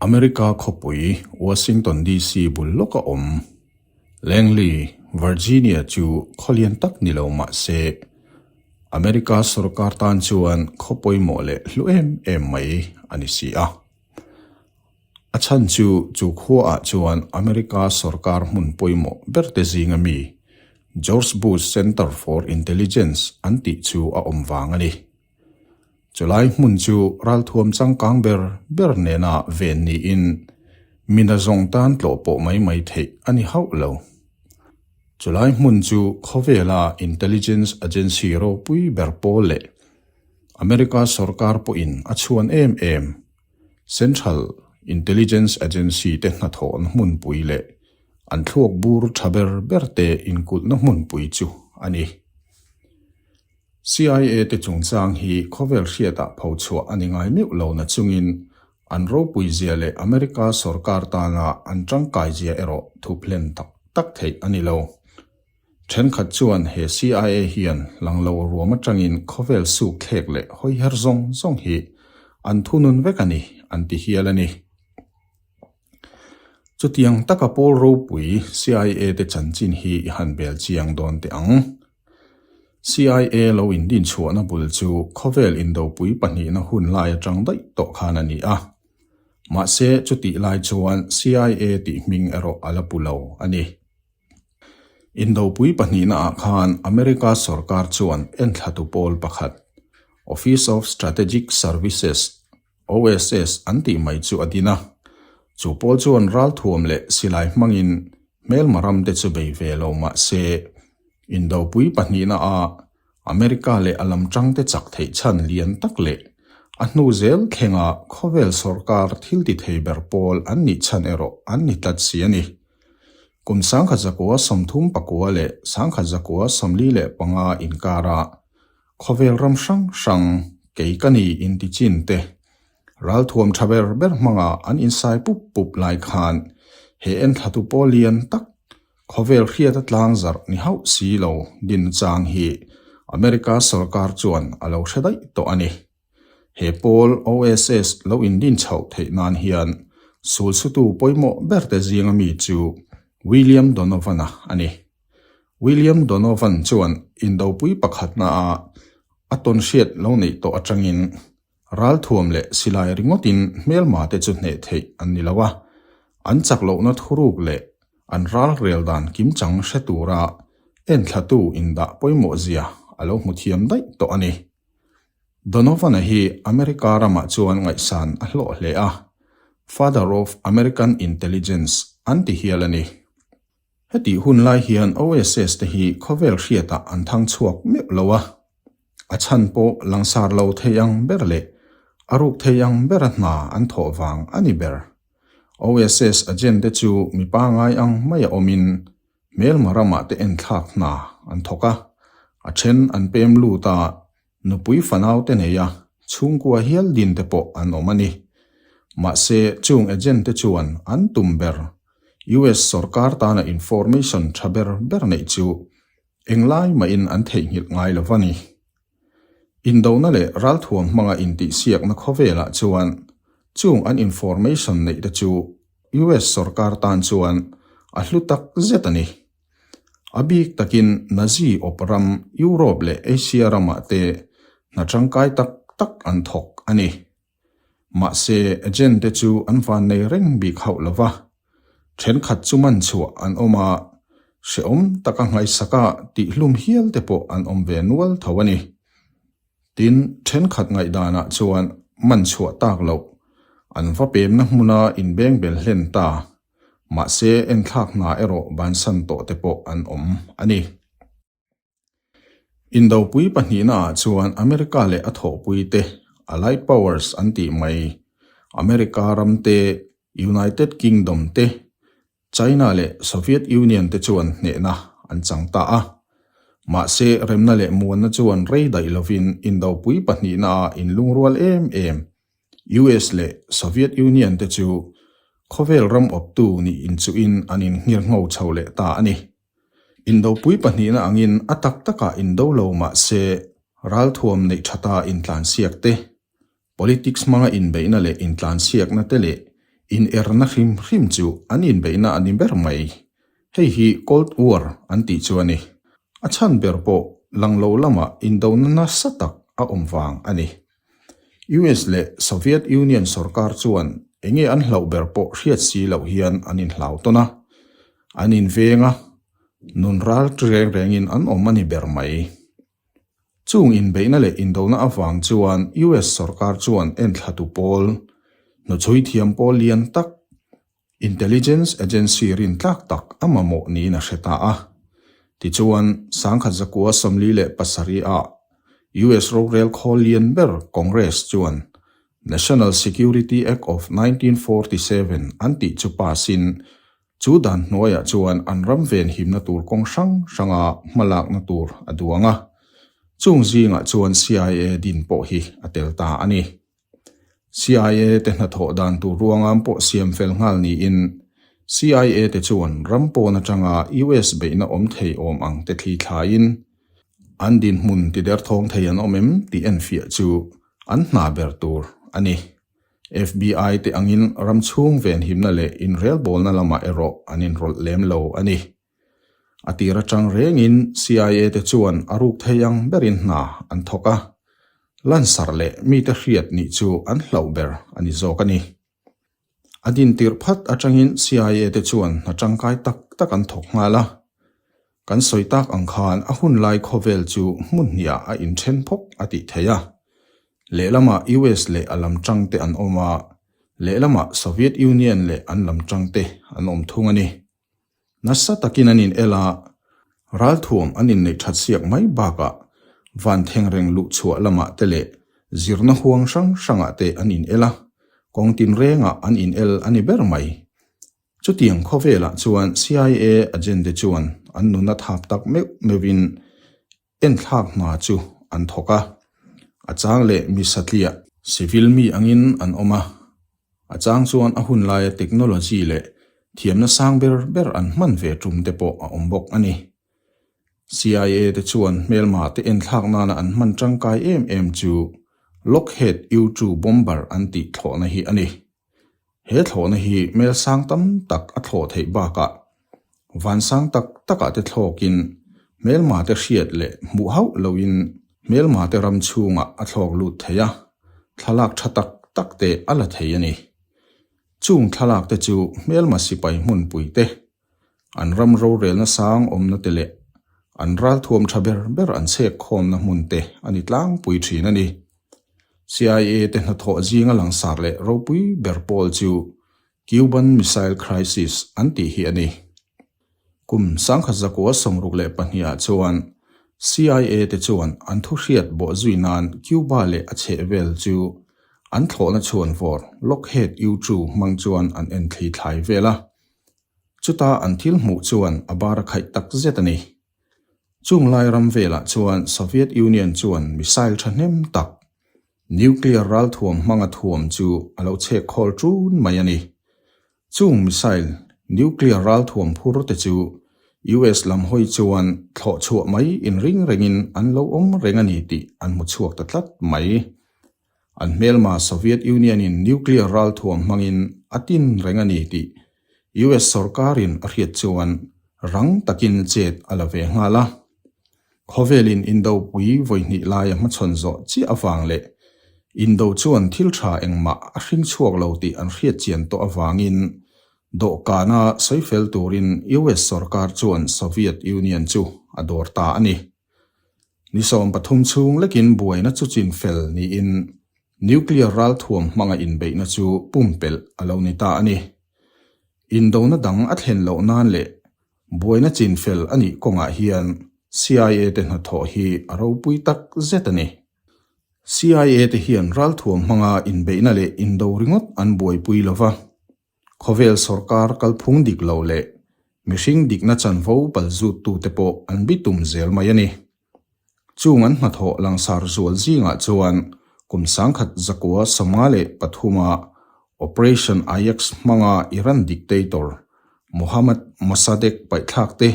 America khawpui Washington DC bul lawka awm Langley, Virginia chu khaw lian tak ni lo mah se, America sorkar tan chuan khaw pawimawh leh hlu em em mai a ni si a. A chhan chu chu khuaah chuan America sorkar hmun pawimawh berte zinga mi George Bush Center for Intelligence an tih chu a awm vang a ni. Chulai hmun chu ralthuam changkang ber ber nena ven niin mina zawng tan tlawh pawh mai mai theih a ni hauh lo. Chulai hmun chu khawvela intelligence agency ropui ber pawl leh America sorkar pawhin a chhuan em em Central Intelligence Agency te hnathawhna hmunpui leh an thluak bur tha ber ber te inkulhna hmunpui chu a ni. CIA te chungchang hi khawvel hriatah pho chhuah a ni ngai meuh lo na chungin an ropui zia leh America sorkar tana an tangkai zia erawh thup hlen tak tak theih a ni lo. Thenkhat chuan he CIA hian lang lo ruam atangin khawvel suk thlek leh hawiher zawng zawng hi an thunun vek a ni an ti hial a ni. Chutiang taka pawl ropui CIA te chanchin hi i han bel chiang dawn teh ang. CIA lo indinchhuahna bul chu khawvel indopui pahnihna hun lai atang daih tawh khan a ni a. Mahse chutih lai chuan CIA tih hming erawh a la pu lo a ni. Indopui pahnihnaah khan America sorkar chuan enthlatu pawl pakhat, Office of Strategic Services, OSS, an tih mai chu a din a. Chu pawl chuan ralthuam leh silai hmangin hmelma ramte chu bei ve lo mah se, Indopui pahnihnaah America leh a lamtangte chak theih chhan lian tak leh a hnu zel thlenga khawvel sorkar thil ti thei ber pawl an nih chhan erawh an ni tlat si a ni. Kum 1939 leh 1945 inkara khawvel ram hrang hrang kei ka ni inti chin te ralthuam tha ber ber hmanga an insai pup pup lai khan he enthlatu pawl lian tak Khawvel hriata tlang zarh ni hauh si lo din chang hi America sorkar chuan a lo hre daih tawh a ni. He pawl OSS lo indin chhoh theih nan hian sulsutu pawimawh berte zinga mi chu William Donovan-a a ni. William Donovan chuan indopui pakhatnaah a tawnhriat lo neih tawh atangin Ralthuam leh silai ringawtin hmelmate chu hneh theih an ni lo a, an chak lohna thuruk leh an ralrel dan kimchang hre tura enthlatu indah pawimawh zia a lo hmu thiam daih tawh a ni. Donovan-a hi America ramah chuan ngaihsan a hlawh hle a, Father of American Intelligence an ti hial a ni. Hetih hun lai hian OSS te hi khawvel hriatah an thang chhuak meuh lo a, a chhan pawh langsar lo thei ang ber leh a ruk thei ang bera hna an thawh vang a ni ber. OSS agent te chu mi pangai ang maia awmin hmelma ramah te enthlak hna an thawk a, a then an pem lut a, Nupui fanau te nei a, chhungkua hial din te pawh an awm a ni. Mahse, chung agent te chuan an tum ber, US sorkar tana information tha ber ber neih chu englai mahin an theihnghilh ngai lo va ni. Indona leh ralthuam hmanga intihsiakna khawvelah chuan chung an information neih te chu US sorkar tan chuan a hlu tak zet a ni. A bik takin Nazi awp ram Europe leh Asia ramah te hna tangkai tak tak an thawk a ni. Mahse, agent te chu an vannei reng bik hauh lo va, thenkhat chu man chhuah an awm a, hrehawm taka nghaisaka tihhlum hial te pawh an awm ve nual tho a ni. Tin, thenkhat ngaihdanah chuan man chhuah tak loh an va pemna hmuna inbengbel hlen ta Mahse, enthlak hna erawh bansan tawh te pawh an awm a ni. Indopui pahnihnaah chuan America leh a thawhpui te, Allied Powers an tih mai, America ram te, United Kingdom te, China leh Soviet Union te chuan hnehna an chang ta a. Mahse, remna leh muanna chuan rei daih lovin indopui pahnihnaah inlungrual em em US leh Soviet Union te chu khawvel ram awptu nih inchuhin an inngir ngho chho leh ta a ni. Indopui pahnihna angin a tak takah indo lo mah se ralthuam neih thata intlansiak te, politics hmanga inbeihna leh intlansiakna te leh In-erna hrim hrim chu an inbeihna a ni ber mai. Hei hi Cold War an tih chu a ni. A chhan ber pawh lang lo lamah indona nasa tak a awm vang a ni. US leh Soviet Union sorkar chuan enge an hlauh ber pawh hriat si loh hian an inhlau tawn a, an inveng a, nun ral reng rengin an awm a ni ber mai. Chung inbeihna leh indona avang chuan US sorkar chuan enthlatu pawl, hnuchhui thiam pawl lian tak, Intelligence agency rintlak tak a mamawh niin a hre ta a. Tichuan, sangkhat zakua 47 ah US rorel khawl lian ber Congress chuan National Security Act of 1947 an tih chu pass-in Chu dan hnuaiah chuan an ram venhimna tur kawng hrang hranga hmalakna tur a duang a, chung zingah chuan CIA din pawh hi a tel ta a ni. CIA te hnathawh dan tur ruangam pawh siam fel nghal niin CIA te chuan ram pawn atanga US beihna awm thei awm ang te thli thlaiin an dinhmun tiderthawng thei an awm em tih enfiah chu an hna ber tur a ni. FBI te angin ram chhung venhimna leh inrelbawlna lamah erawh an inrawlh lem lo a ni. A tir atang rengin CIA te chuan a ruk thei ang berin hna an thawk a, lansarh leh mite hriat nih chu an hlauh ber a ni zawk a ni. A dintirh phat atangin CIA te chuan hna tangkai tak tak an thawk nghal a. Kan sawi tak ang khan a hun lai khawvel chu hmun hniah a inthen phawk a tih theih a. Lehlamah US leh a lam tangte an awm a, lehlamah Soviet Union leh an lam tangte an awm thung a ni. Nasa takin an in el a, ralthuam an inneih that siak mai bakah van thengreng luh chhuah lamah te leh zirna huang hrang hrangah te an in el a, kawng tinrengah an in el a ni ber mai. Chutiang khawvelah chuan CIA agent te chuan an nuna thap tak meuh meuhin enthlak hna chu an thawk a, a chang leh mi satliah, civil mi angin an awm a, a chang chuan a hun laia technology leh thiamna sang ber ber an hman ve tum te pawh a awm bawk a ni. CIA te chuan hmelma te enthlak nana an hman tangkai em em chu Lockheed U-2 bomber an tih thlawhna hi a ni. He thlawhna hi mel sang tam tak a thlawh theih bakah van sang tak takah te thlawkin hmelma te hriat leh hmuh hauh loin hmelma te ram chhungah a thlawk lut thei a, thlalak tha tak tak te a la thei a ni. Chung thlalak te chu hmelma sipai hmunpui te, an ram rorelna sang awmna te leh an ralthuam tha ber ber an chhek khawmna hmun te a ni tlangpui thin a ni. CIA te hnathawh zinga langsar leh ropui ber pawl chu Cuban Missile Crisis an tih hi a ni. Kum sangkhat zakua 62 ah chuan CIA te chuan an thuhriat bawh zui nan Cuba leh a chhehvel chu an thlawhna chhuanvawr Lockheed U-2 hmang chuan an enthli thlai vel a. Chuta an thil hmuh chuan a bar a khaih tak zet a ni. Chung lai ram velah chuan Soviet Union chuan missile thahnem tak, nuclear ralthuam hmanga thuam chu a lo chhek khawl ṭun mai a ni. Chung missile, nuclear ralthuam phur te chu US lam hawi chuan thlawh chhuah mai inring rengin an lo awm reng a ni tih an hmu chhuak ta tlat mai. An hmelma Soviet Union-in nuclear ralthuam hmangin a tin reng a ni tih US sorkarin a hriat chuan rang takin chet a la ve nghal a. Khawvelin indopui vawi hnih lai a hmachhawn zawh chiah avang leh indo chuan thil tha engmah a hring chhuak lo tih an hriat chian tawh avangin dawhkana sawi fel turin US sorkar chuan Soviet Union chu a dawr ta a ni. Ni 13 chhung lekin buaina chu chin fel niin nuclear ralthuam hmanga inbeihna chu pumpelh a lo ni ta a ni. Indona dang a thlen loh nan leh buaina chin fel a nih kawngah hian CIA te hnathawh hi a ropui tak zet a ni. CIA te hian ralthuam hmanga inbeihna leh indo ringawt an buaipui lo va. Khawvel sorkar kalphung dik lo leh mihring dikna chanvo palzuttute pawh an bitum zel mai a ni. Chung an hnathawh langsar zual zingah chuan kum 1953 a Operation Ajax hmanga Iran dictator Mohammad Mossadegh paihthlak te,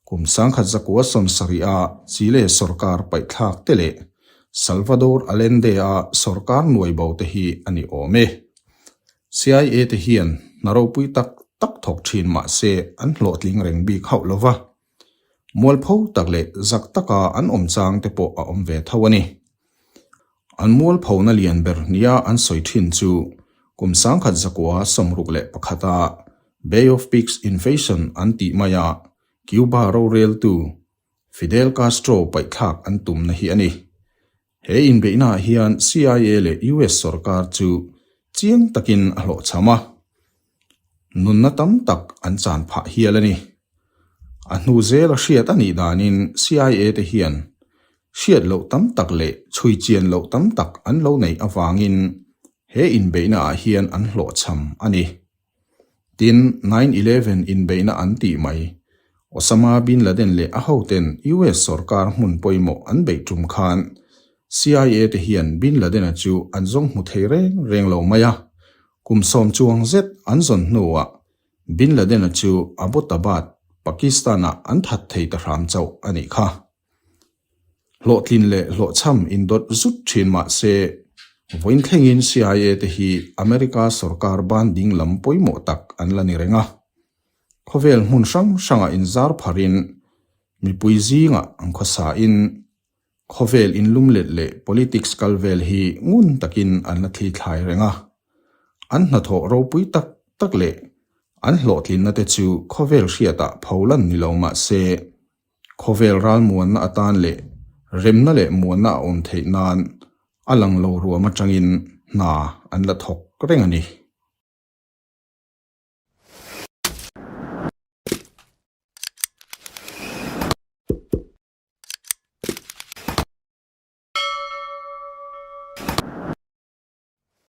kum 1970 a Chile sorkar paihthlak te leh Salvador Allende a sorkar nuaibo te hi a ni awm e. CIA te hian hna ropui tak tak thawk thin mah se an hlawhtling reng bik hauh lo va. Mualpho tak leh zak taka an awm chang te pawh a awm ve tho a ni. An mualphona lian ber nia an sawi thin chu kum 1961 a Bay of Pigs Invasion an tih maia Cuba roreltu Fidel Castro paihthlak an tumna hi a ni. He inbeihnaah hian CIA leh US sorkar chu chiang takin a hlawhchham a, nunna tam tak an chan phah hial a ni. A hnu zela hriat a nih danin CIA te hian hriat loh tam tak leh chhui chian loh tam tak an lo neih avangin he inbeihnaah hian an hlawhchham a ni. Tin, 9/11 inbeihna an tih mai. Osama bin Laden leh a hoten US sorkar hmun pawimawh an beih tum khan CIA te hian bin Laden-a chu an zawng hmu thei reng reng lo mai a. Kum sawm chuang zet an zawn hnuah bin Laden-a chu Abbottabad, Pakistan-ah an that thei ta hram chauh a nih kha. Hlawhtlin leh hlawhchham indawt zut thin mah se, vawiin thlengin CIA te hi America sorkar ban ding lam pawimawh tak an la ni reng a. Khawvel hmun hrang hrangah inzar pharin, mipui zingah an khawsain, khawvel inlumlet leh politics kal vel hi ngun takin an la thli thlai reng a. An hnathawh ropui tak tak leh an hlawhtlinna te chu khawvel hriatah pholan ni lo mah se, Khawvel ralmuanna atan leh remna leh muanna a awm theih nan a lang lo ruam atangin hna an la thawk reng a ni.